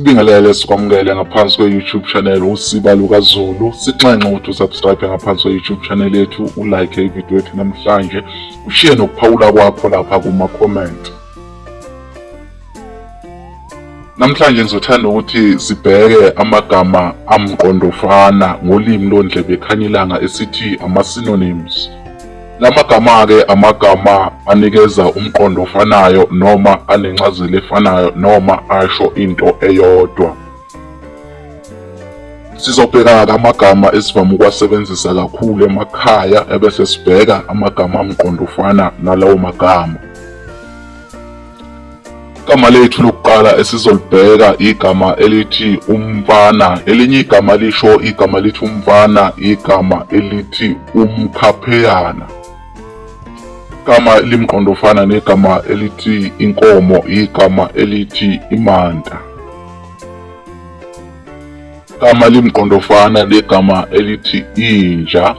Sikubingelele sikwamukele ngaphansi kwe-YouTube channel Usiba LukaZulu. Sixenxe ukuthi usubscribe ngaphansi kwe-YouTube channel yethu, ulike ividiyo yethu namhlanje, ushiye nokuphawula kwakho lapha kuma-comment. Namhlanje ngizothanda ukuthi sibheke amagama amqondofana ngolimi londlebe ekhanyilanga esithi ama-synonyms. La magama-ke amagama anikeza umqondo ofanayo noma anencazelo efanayo noma asho into eyodwa. Sizobheka-ke amagama esivame ukuwasebenzisa kakhulu emakhaya ebese sibheka amagama amqondo ofana nalawo magama. Igama lethu lokuqala esizolibheka igama elithi umfana. Elinye igama lisho igama lithi umfana, igama elithi umkhapheyana. Igama elimqondofana negama elithi inkomo, igama elithi imanta. Igama limqondofana negama elithi inja,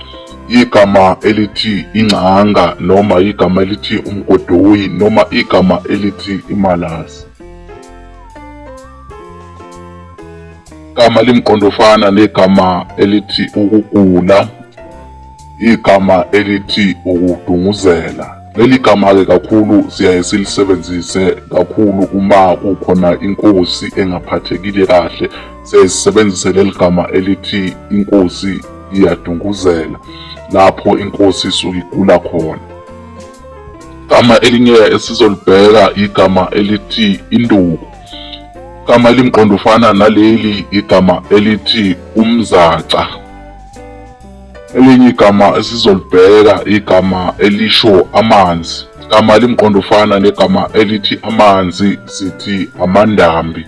igama elithi ingcanga noma igama elithi umgodoyi noma igama elithi imalasi. Igama limqondofana negama elithi ukugula, igama elithi ukudunguzela. Leli gama-ke kakhulu siyaye silisebenzise kakhulu uma kukhona inkosi engaphathekile kahle, siyaye sisebenzise leli gama elithi inkosi iyadunguzela lapho inkosi isuke igula khona. Igama elinye esizolibheka igama elithi induku. Igama elimqondo ufana naleli igama elithi umzaca. Elinye igama esizolibheka igama elisho amanzi. Igama limqondo ufana negama elithi amanzi sithi amandambi.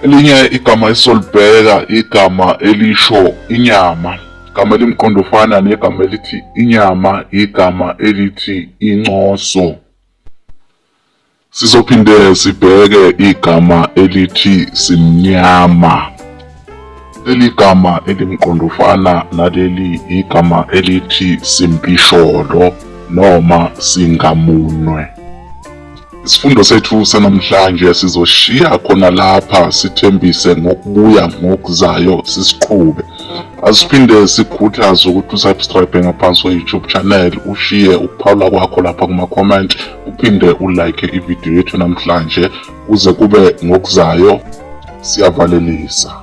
Elinye igama esizolibheka igama elisho inyama. Igama elimqondo ufana negama elithi inyama, igama elithi incoso. Sizophinde sibheke igama elithi simnyama. Leli gama elimqondofana naleli igama elithi simpisholo noma singamunwe. Isifundo sethu sanamhlanje sizoshiya khona lapha sithembise ngokubuya ngokuzayo sisiqhube. Asiphinde sikhuthaze ukuthi usubscribe ngaphansi kwe-YouTube channel, ushiye ukuphawula kwakho lapha kuma-comment, uphinde ulike ividiyo yethu namhlanje kuze kube ngokuzayo. Siyavalelisa.